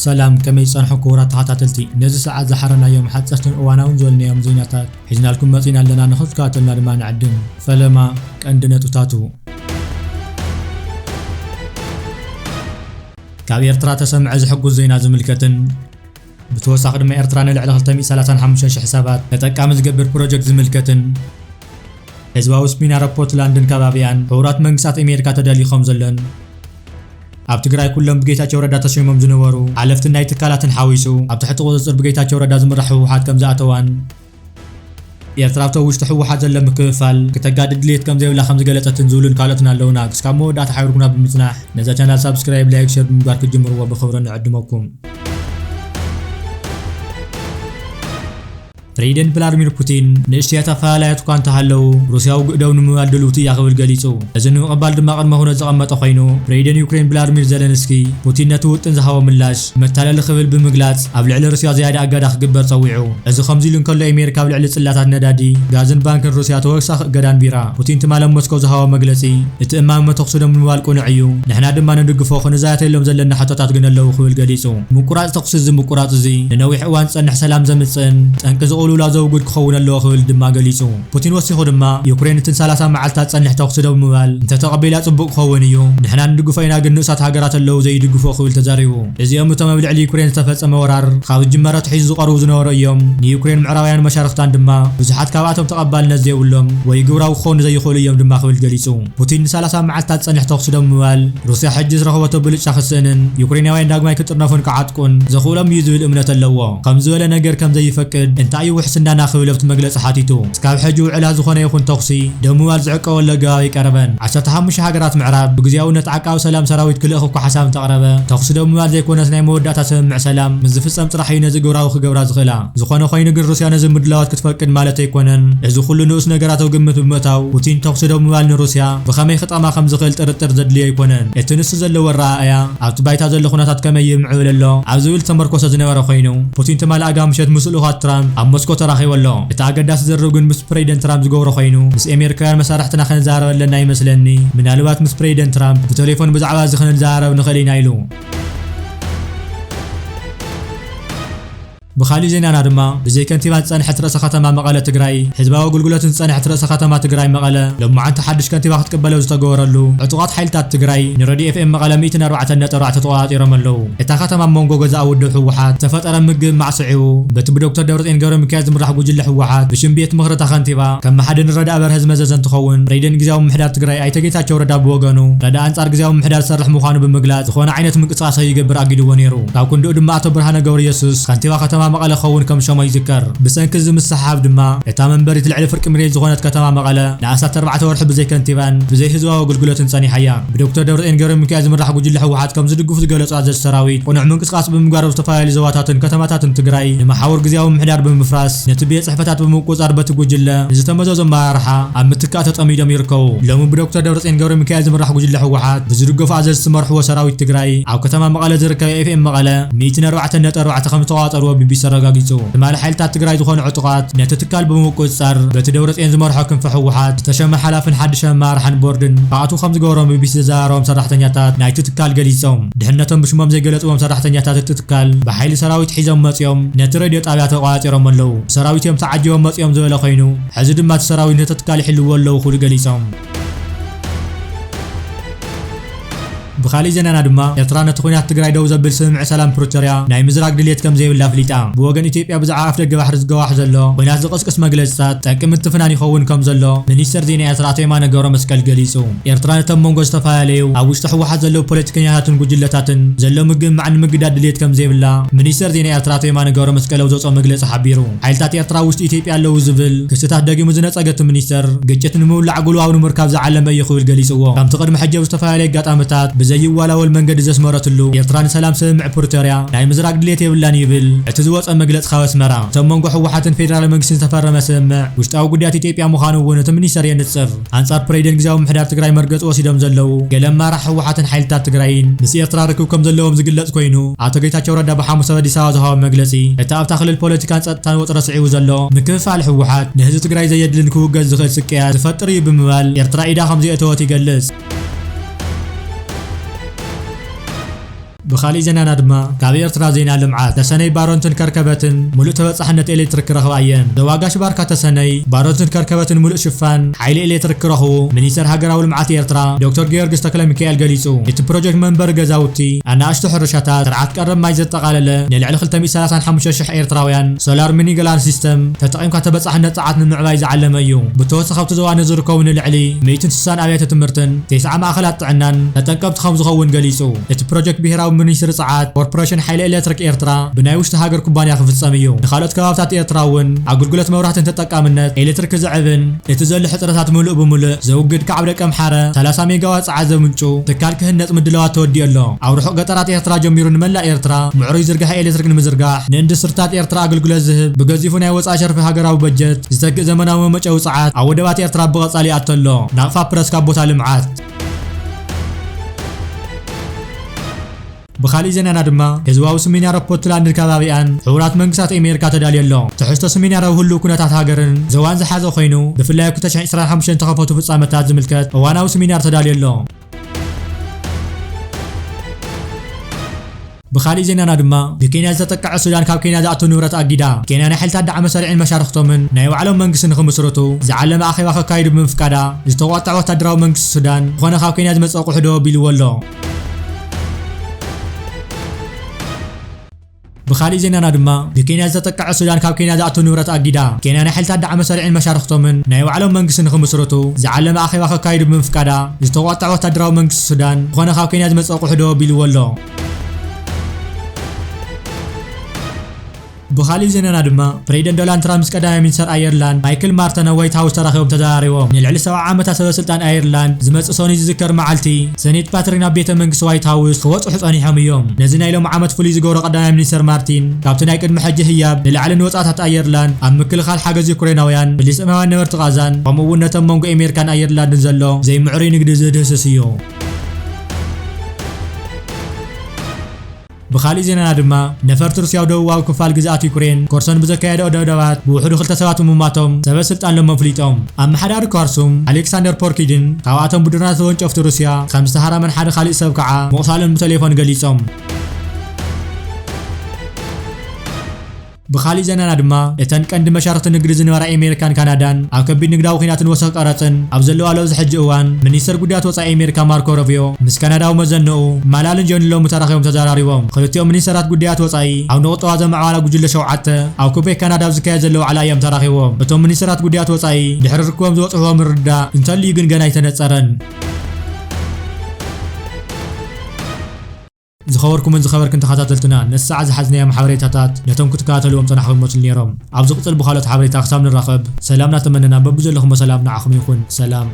ሰላም፣ ከመይ ጸንሑ ክቡራት ተኸታተልቲ? ነዚ ሰዓት ዝሓረናዮም ሓጸርትን እዋናውን ዝበልናዮም ዜናታት ሒዝናልኩም መጺና ኣለና። ንኽትከታተልና ድማ ንዕድም። ፈለማ ቀንዲ ነጥብታቱ። ካብ ኤርትራ ተሰምዐ ዝሕጉስ ዜና ዝምልከትን ብተወሳኺ ድማ ኤርትራ ንልዕሊ ክልተ ሚእቲ ሰላሳን ሓሙሽተን ሽሕ ሰባት ተጠቃሚ ዝገብር ፕሮጀክት ዝምልከትን ህዝባዊ ስሚናር ኣብ ፖርትላንድን ከባቢኣን ሕቡራት መንግስታት ኣሜሪካ ተዳልዩ ከም ዘሎን ኣብ ትግራይ ኩሎም ብጌታቸው ረዳ ተሸይሞም ዝነበሩ ሓለፍትን ናይ ትካላትን ሓዊሱ ኣብ ትሕቲ ቁጽጽር ብጌታቸው ረዳ ዝምራሕ ህወሓት ከም ዝኣተዋን ኤርትራ ኣብቲ ውሽጢ ህወሓት ዘሎ ምክፍፋል ክተጋድድ ድሌት ከም ዘይብላ ከም ዝገለጸትን ዝብሉን ካልኦትን ኣለውና። ክስካብ መወዳእታ ሓቢርኩና ብምጽናሕ ነዛ ቻናል ሳብስክራይብ፣ ላይክ፣ ሸር ብምግባር ክትጅምርዎ ብኽብሪ ንዕድመኩም። ፕሬዚደንት ቭላድሚር ፑቲን ንእሽተያት ኣፈላላያት እኳ እንተሃለዉ፣ ሩስያ ውግእ ደው ንምባል ድልውቲ እያ ክብል ገሊጹ። እዚ ንምቕባል ድማ ቅድመ ኩነት ዘቐመጠ ኮይኑ፣ ፕሬዚደንት ዩክሬን ቭላድሚር ዘለንስኪ ፑቲን ነቲ ውጥን ዝሃቦ ምላሽ መታለሊ ክብል ብምግላጽ፣ ኣብ ልዕሊ ሩስያ ዝያዳ እገዳ ክግበር ጸዊዑ። እዚ ከምዚ ኢሉ እንከሎ፣ ኣሜሪካ ኣብ ልዕሊ ጽላታት ነዳዲ፣ ጋዝን ባንክን ሩስያ ተወሳኺ እገዳ ኣንቢራ። ፑቲን ትማሊ ኣብ ሞስኮ ዝሃቦ መግለጺ፣ እቲ እማመ ተኹሲ ደው ንምባል ቅኑዕ እዩ። ንሕና ድማ ንድግፎ፣ ክንዛተየሎም ዘለና ሕቶታት ግን ኣለዉ ክብል ገሊጹ። ምቁራጽ ተኹሲ፣ እዚ ምቁራጽ እዚ ንነዊሕ እዋን ዝጸንሕ ሰላም ዘምጽእን ጠንቂ እዚ ቅልውላው ዘውግድ ክኸውን ኣለዎ ክብል ድማ ገሊጹ። ፑቲን ወሲኹ ድማ፣ ዩክሬን እትን ሰላሳ መዓልታት ዝጸንሕ ተኹሲ ደው ምባል እንተተቐቢላ ጽቡቕ ክኸውን እዩ። ንሕና ንድግፎ ኢና፣ ግን ንኡሳት ሃገራት ኣለዉ ዘይድግፎ ክብል ተዛሪቡ። እዚኦም እቶም ኣብ ልዕሊ ዩክሬን ዝተፈጸመ ወራር ካብ ዝጅመር ኣትሒዙ ዝቐርቡ ዝነበሩ እዮም። ንዩክሬን ምዕራባውያን መሻርኽታን ድማ ብዙሓት ካብኣቶም ተቐባልነት ዘይብሎም ወይ ግብራዊ ክኾኑ ዘይኽእሉ እዮም ድማ ክብል ገሊጹ። ፑቲን ንሰላሳ መዓልታት ዝጸንሕ ተኹሲ ደው ምባል ሩስያ ሕጂ ዝረኸበቶ ብልጫ ክስእንን ዩክሬናውያን ዳግማይ ክጥርነፉን ክዓጥቁን ዘኽእሎም እዩ ዝብል እምነት ኣለዎ። ከም ዝበለ ነገር ከም ዘይፈቅድ እንታይ እዩ ውሕስናና ክብል ኣብቲ መግለጺ ሓቲቱ። እስካብ ሕጂ ውዕላ ዝኾነ ይኹን ተኹሲ ደው ምባል ዝዕቀበሉ ኣገባብ ኣይቀረበን። ዓሰርተ ሓሙሽተ ሃገራት ምዕራብ ብግዜያውነት ዓቃቢ ሰላም ሰራዊት ክልእኽ እኳ ሓሳብ እንተቕረበ፣ ተኹሲ ደው ምባል ዘይኮነስ ናይ መወዳእታ ስምምዕ ሰላም ምስ ዝፍጸም ጥራሕ እዩ ነዚ ግብራዊ ክገብራ ዝኽእላ። ዝኾነ ኮይኑ ግን ሩስያ ነዚ ምድላዋት ክትፈቅድ ማለት ኣይኮነን። እዚ ኩሉ ንኡስ ነገራት ኣብ ግምት ብምእታው፣ ፑቲን ተኹሲ ደው ምባል ንሩስያ ብኸመይ ክጠቕማ ከም ዝኽእል ጥርጥር ዘድልዮ ኣይኮነን። እቲ ንሱ ዘለዎ ኣረኣእያ ኣብቲ ባይታ ዘሎ ኩነታት ከመይ ይምዕብል ኣሎ ኣብ ዝብል ዝተመርኮሰ ዝነበረ ኮይኑ፣ ፑቲን ትማሊ ኣጋ ምሸት ምስ ልኡኻት ትራምፕ ኣብ ሞስኮ ተራኺቡ ኣሎ። እቲ ኣገዳሲ ዝርርብ ግን ምስ ፕሬዚደንት ትራምፕ ዝገብሮ ኮይኑ፣ ምስ ኣሜሪካውያን መሳርሕትና ክንዘራረብ ኣለና ይመስለኒ። ምናልባት ምስ ፕሬዚደንት ትራምፕ ብቴሌፎን ብዛዕባ እዚ ክንዘራረብ ንኽእል ኢና ኢሉ። ብኻሊእ ዜናና ድማ፣ ብዘይ ከንቲባ ዝጸንሐት ርእሰ ከተማ መቐለ ትግራይ፣ ህዝባዊ ኣገልግሎትን ዝጸንሐት ርእሰ ከተማ ትግራይ መቐለ፣ ሎማዓንቲ ሓድሽ ከንቲባ ክትቅበል ኣብ ዝተገበረሉ፣ ዕጡቓት ሓይልታት ትግራይ ንሬድዮ ኤፍ ኤም መቐለ ሚእትን ኣርባዕተን ነጥቢ ኣርባዕተ ተቖጻጺሮም ኣለዉ። እታ ከተማ ኣብ መንጎ ገዛእ ውድብ ህወሓት ዝተፈጠረ ምግምማዕ ስዒቡ፣ በቲ ብዶክተር ደብረጽዮን ገብረሚካኤል ዝምራሕ ጉጅለ ህወሓት ብሽም ቤት ምኽሪ እታ ከንቲባ ከም መሓድን ረዳእ በርሀ ዝመዘዘ እንትኸውን፣ ፕሬዚደንት ግዝያዊ ምምሕዳር ትግራይ ኣይተ ጌታቸው ረዳ ብወገኑ፣ ረዳእ ኣንጻር ግዝያዊ ምምሕዳር ዝሰርሕ ምዃኑ ብምግላጽ፣ ዝኾነ ዓይነት ምንቅስቓስ ከይገብር ኣጊድዎ ነይሩ። ካብ ክንድኡ ድማ ኣቶ ብርሃነ ገብረየሱስ ከንቲባ ከተማ መቐለ ክኸውን ከም ዝሸሞ ይዝከር። ብሰንኪ እዚ ምስሕሓብ ድማ፣ እታ መንበሪት ልዕሊ ፍርቂ ሚልዮን ዝኾነት ከተማ መቐለ ንኣስታት ኣርባዕተ ወርሒ ብዘይ ከንቲባን ብዘይ ህዝባዊ ኣገልግሎትን ጸኒሓ እያ። ብዶክተር ደብረጽዮን ገብረሚካኤል ዝምራሕ ጉጅለ ህወሓት ከም ዝድግፉ ዝገለጹ ኣዘዝቲ ሰራዊት፣ ቅኑዕ ምንቅስቓስ ብምግባር ኣብ ዝተፈላለዩ ዞባታትን ከተማታትን ትግራይ ንመሓውር ግዝያዊ ምምሕዳር ብምፍራስ፣ ነቲ ቤት ጽሕፈታት ብምቁጻር በቲ ጉጅለ ንዝተመዘዙ ኣመራርሓ ኣብ ምትካእ ተጸሚዶም ይርከቡ። ሎሚ ብዶክተር ደብረጽዮን ገብረሚካኤል ዝምራሕ ጉጅለ ህወሓት ብዝድገፉ ኣዘዝቲ ዝመርሕዎ ሰራዊት ትግራይ ኣብ ከተማ መቐለ ዝርከብ ኤፍ ኤም መቐለ ሚእትን ኣርባዕተን ነጥቢ ኣርባዕተ ከም ዝተቆጻጸርዎ ቢ ቢ ሲ ኣረጋጊጹ። ትማሊ ሓይልታት ትግራይ ዝኾኑ ዕጡቓት ነቲ ትካል ብምቁጽጻር፣ በቲ ደብረጽዮን ዝመርሖ ክንፊ ህወሓት ዝተሸመ ሓላፍን ሓድሽ ኣመራርሓን ቦርድን ክኣትዉ ከም ዝገበሮም ቢ ቢ ሲ ዘዘራረቦም ሰራሕተኛታት ናይቲ ትካል ገሊጾም። ድሕነቶም ብሽሞም ዘይገለጽዎም ሰራሕተኛታት እቲ ትካል ብሓይሊ ሰራዊት ሒዞም መጺኦም ነቲ ሬድዮ ጣብያ ተቆጻጺሮም ኣለዉ። ሰራዊት እዮም ተዓጂቦም መጺኦም ዝበለ ኮይኑ፣ ሕዚ ድማ እቲ ሰራዊት ነቲ ትካል ይሕልዎ ኣለዉ ክብሉ ገሊጾም። ብኻሊእ ዜናና ድማ፣ ኤርትራ ነቲ ኲናት ትግራይ ደው ዘብል ስምምዕ ሰላም ፕሪቶርያ ናይ ምዝራግ ድሌት ከም ዘይብላ ኣፍሊጣ። ብወገን ኢትዮጵያ ብዛዕባ ኣፍደገ ባሕሪ ዝገዋሕ ዘሎ ኲናት ዝቕስቅስ መግለጽታት ጠንቂ ምትፍናን ይኸውን ከም ዘሎ ሚኒስተር ዜና ኤርትራ ኣቶ የማነ ገብረመስቀል ገሊጹ። ኤርትራ ነቶም መንጎ ዝተፈላለዩ ኣብ ውሽጢ ህወሓት ዘለዉ ፖለቲከኛታትን ጉጅለታትን ዘሎ ምግምማዕ ንምግዳድ ድሌት ከም ዘይብላ ሚኒስተር ዜና ኤርትራ ኣቶ የማነ ገብረመስቀል ኣብ ዘውጽኦ መግለጺ ሓቢሩ። ሓይልታት ኤርትራ ኣብ ውሽጢ ኢትዮጵያ ኣለዉ ዝብል ክስታት ደጊሙ ዝነጸገ እቲ ሚኒስተር፣ ግጭት ንምውላዕ ጉልባቡ ንምርካብ ዝዓለመ እዩ ክብል ገሊጽዎ። ከምቲ ቅድሚ ሕጂ ኣብ ዝተፈላለዩ ኣጋጣሚታት ብዘይዋላወል መንገዲ ዘስመረትሉ፣ ኤርትራ ንሰላም ስምምዕ ፕሪቶርያ ናይ ምዝራግ ድሌት የብላን ይብል እቲ ዝወጸ መግለጺ ካብ ኣስመራ። እቶም መንጎ ህወሓትን ፌደራል መንግስትን ዝተፈረመ ስምምዕ ውሽጣዊ ጉዳያት ኢትዮጵያ ምዃኑ እውን እቲ ሚኒስተር የንጽር። ኣንጻር ፕሬዚደንት ግዝያዊ ምምሕዳር ትግራይ መርገጺ ወሲዶም ዘለዉ ገለ ኣመራርሓ ህወሓትን ሓይልታት ትግራይን ምስ ኤርትራ ርክብ ከም ዘለዎም ዝግለጽ ኮይኑ፣ ኣቶ ጌታቸው ረዳ ብሓሙስ ኣብ ኣዲስ ኣበባ ዝሃቦ መግለጺ፣ እቲ ኣብታ ክልል ፖለቲካን ጸጥታን ወጥሪ ስዒቡ ዘሎ ምክፍፋል ህወሓት ንህዝቢ ትግራይ ዘየድልን ክውገድ ዝኽእል ስቅያት ዝፈጥር እዩ ብምባል ኤርትራ ኢዳ ከም ዘየእተወት ይገልጽ። ብኻሊእ ዜናና ድማ፣ ካብ ኤርትራ ዜና ልምዓት፣ ተሰነይ ባረንቱን ከርከበትን ሙሉእ ተበጻሕነት ኤሌክትሪክ ክረኽባ እየን። ዞባ ጋሽ ባርካ ተሰነይ ባረንቱን ከርከበትን ሙሉእ ሽፋን ሓይሊ ኤሌክትሪክ ክረኽቡ ሚኒስተር ሃገራዊ ልምዓት ኤርትራ ዶክተር ጊዮርጊስ ተክለሚካኤል ገሊጹ። እቲ ፕሮጀክት መንበሪ ገዛውቲ፣ ኣናእሽቱ ሕርሻታት፣ ስርዓት ቀረብ ማይ ዘጠቓለለ፣ ንልዕሊ ክልተ ሚእቲ ሰላሳን ሓሙሽተ ሽሕ ኤርትራውያን ሶላር ሚኒ ገላን ሲስተም ተጠቒምካ ተበጻሕነት ጸዓት ንምዕባይ ዝዓለመ እዩ። ብተወሳኺ ኣብቲ ዞባ ንዝርከቡ ንልዕሊ ሚእትን ስሳን ኣብያተ ትምህርትን ተስዓ ማእኸላት ጥዕናን ተጠንቀቕቲ ከም ዝኸውን ገሊጹ። እቲ ፕሮጀክት ብሄራዊ ሚኒስትሪ ጸዓት ኮርፖሬሽን ሓይሊ ኤሌክትሪክ ኤርትራ ብናይ ውሽጢ ሃገር ኩባንያ ክፍጸም እዩ። ንኻልኦት ከባብታት ኤርትራ እውን ኣገልግሎት መብራህትን ተጠቃምነት ኤሌክትሪክ ክዝዕብን እቲ ዘሎ ሕጽረታት ምሉእ ብምሉእ ዘውግድ ካብ ደቀምሓረ ሰላሳ ሜጋዋት ጸዓት ዘምንጩ ትካል ክህነጽ ምድላዋት ተወዲኡ ኣሎ። ኣብ ርሑቕ ገጠራት ኤርትራ ጀሚሩ ንመላእ ኤርትራ ምዕሩይ ዝርጋሐ ኤሌክትሪክ ንምዝርጋሕ ንኢንዱስትሪታት ኤርትራ ኣገልግሎት ዝህብ ብገዚፉ ናይ ወጻኢ ሸርፊ ሃገራዊ በጀት ዝተክእ ዘመናዊ መመጨዊ ጸዓት ኣብ ወደባት ኤርትራ ብቐጻሊ ይኣቱ ኣሎ። ናቕፋ ፕረስ ካብ ቦታ ልምዓት። ብኻሊእ ዜናና ድማ፣ ህዝባዊ ስሚናር ኣብ ፖርትላንድን ከባቢኣን ሕቡራት መንግስታት ኣሜሪካ ተዳልዩ ኣሎ። ትሕዝቶ ስሚናር ኣብ ህሉው ኩነታት ሃገርን ዞባን ዝሓዘ ኮይኑ፣ ብፍላይ ኣብ ክልተ ሽሕን ዕስራን ሓሙሽተን ዝተኸፈቱ ፍጻመታት ዝምልከት እዋናዊ ስሚናር ተዳልዩ ኣሎ። ብኻሊእ ዜናና ድማ፣ ብኬንያ ዝተጠቀዐ ሱዳን ካብ ኬንያ ዝኣቱ ንብረት ኣጊዳ። ኬንያ ናይ ሓይልታት ዳዕመ ሰሪዕን መሻርኽቶምን ናይ ባዕሎም መንግስቲ ንኽምስርቱ ዝዓለመ ኣኼባ ከካይዱ ብምፍቃዳ፣ ዝተቋጥዐ ወታደራዊ መንግስቲ ሱዳን ዝኾነ ካብ ኬንያ ዝመጽእ ኣቑሑ ደው ኣቢልዎ ኣሎ። ብኻሊእ ዜናና ድማ፣ ብኬንያ ዝተጠቀዐ ሱዳን ካብ ኬንያ ዝኣቱ ንብረት ኣጊዳ። ኬንያ ናይ ሓይልታት ዳዕመ ሰሪዕን መሻርኽቶምን ናይ ባዕሎም መንግስቲ ንኽምስርቱ ዝዓለመ ኣኼባ ከካይዱ ብምፍቃዳ፣ ዝተቋጥዐ ወታደራዊ መንግስቲ ሱዳን ዝኾነ ካብ ኬንያ ዝመጽእ ኣቑሑ ደው ኣቢልዎ ኣሎ። ብኻሊእ ዜናና ድማ፣ ፕሬዚደንት ዶናልድ ትራምፕ ምስ ቀዳማይ ሚኒስተር ኣየርላንድ ማይክል ማርተን ኣብ ዋይት ሃውስ ተራኺቦም ተዘራሪቦም። ንልዕሊ ሰብዓ ዓመታት ሰበ ስልጣን ኣየርላንድ ዝመጽእ ሰኑይ ዝዝከር መዓልቲ፣ ሰኔት ፓትሪክ ናብ ቤተ መንግስቲ ዋይት ሃውስ ክበጽሑ ጸኒሖም እዮም። ነዚ ናይ ሎም ዓመት ፍሉይ ዝገብሮ ቀዳማይ ሚኒስተር ማርቲን፣ ካብቲ ናይ ቅድሚ ሕጂ ህያብ ንላዕሊ ንወጻእታት ኣየርላንድ ኣብ ምክልኻል ሓገዝ ዩክሬናውያን፣ ፍልስጤማውያን ነበርቲ ቃዛን፣ ከምኡ እውን ነቶም መንጎ ኣሜሪካን ኣየርላንድን ዘሎ ዘይምዕሩይ ንግዲ ዝድህስስ እዩ። ብኻሊእ ዜናና ድማ፣ ነፈርቲ ሩስያ ኣብ ደቡባዊ ክፋል ግዝኣት ዩክሬን ኮርሶን ብዘካየደኦ ደብዳባት ብውሕዱ ክልተ ሰባት ምሟቶም ሰበ ስልጣን ሎም ኣፍሊጦም። ኣመሓዳሪ ካርሱም ኣሌክሳንደር ፖርኪድን ካብኣቶም ብድሮናት ተወንጨፍቲ ሩስያ ከም ዝተሃረመን ሓደ ካሊእ ሰብ ከዓ ምቑሳሎም ብቴሌፎን ገሊጾም። ብኻሊእ ዜናና ድማ፣ እተን ቀንዲ መሻርኽቲ ንግዲ ዝነበራ ኣሜሪካን ካናዳን ኣብ ከቢድ ንግዳዊ ኲናትን ወሰኽ ቀረጽን ኣብ ዘለዋሉ ኣብዚ ሕጂ እዋን፣ ሚኒስተር ጉዳያት ወጻኢ ኣሜሪካ ማርኮ ሮቢዮ ምስ ካናዳዊ መዘንኡ ማላልን ጆን ሎሚ ተራኺቦም ተዘራሪቦም። ክልቲኦም ሚኒስተራት ጉዳያት ወጻኢ ኣብ ንቁጠባ ዘማዕባላ ጉጅለ ሸውዓተ ኣብ ኩቤክ ካናዳ ኣብ ዝካየድ ዘሎ ዋዕላ እዮም ተራኺቦም። እቶም ሚኒስተራት ጉዳያት ወጻኢ ድሕሪ ርክቦም ዝበጽሕዎ ምርድዳእ እንተልዩ ግን ገና ኣይተነጸረን። ዝኸበርኩምን ዝኸበርክን ተኸታተልትና፣ ነዚ ሰዓት ዝሓዝናዮም ሓበሬታታት ነቶም ክትከታተልዎም ጸናሕኩም ይመስሉ ነይሮም። ኣብ ዝቕጽል ብኻልኦት ሓበሬታ ክሳብ ንራኸብ፣ ሰላምና ተመነና። በብዘለኹሞ ሰላም ንዓኹም ይኹን። ሰላም።